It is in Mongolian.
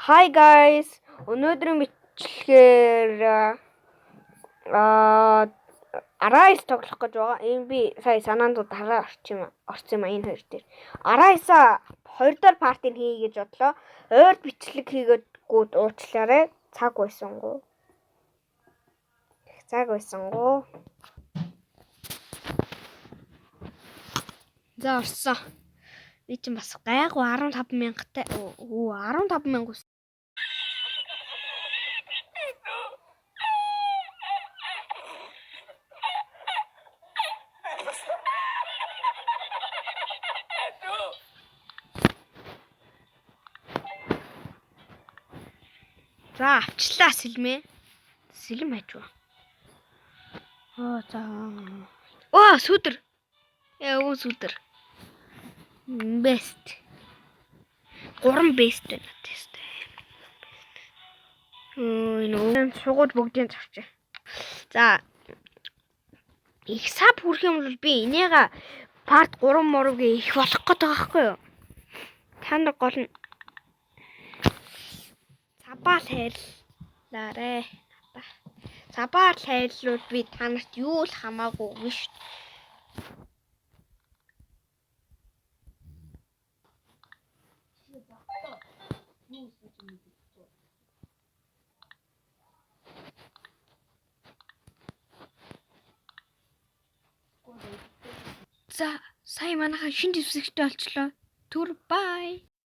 Hi guys. Өнөөдрийн бичлэгээр Arise тоглох гэж байгаа. Энэ би сая санаанд дараа орчих юм. Орсон юм а энэ хоёр дээр. Arise-а 2 дахь партийг хий гэж бодлоо. Ойр бичлэг хийгээдгүүд уучлаарай. Цаг байсангүй. Цаг байсангүй. За орсон. Би чинь бас гайгүй 15 мянгатай. Өө 15 мянга. За авчлаа сэлмээ. Сэлэм хажуу. Оо за. Оо сүдэр. Яа өө сүдэр. Best. 3 best байна тест. Энэ сугууд бүгдийг зарчээ. За их сап хүрэх юм бол би энийга part 3 муруугийн их болох гээд байгаа байхгүй юу? Та нар гол нь сабаал хайрлаарэ. Сабаал хайрлууд би та нарт юу л хамаагүй биш. За сая манайха шинэ дэвсгэртэй болчлоо. Түр бай.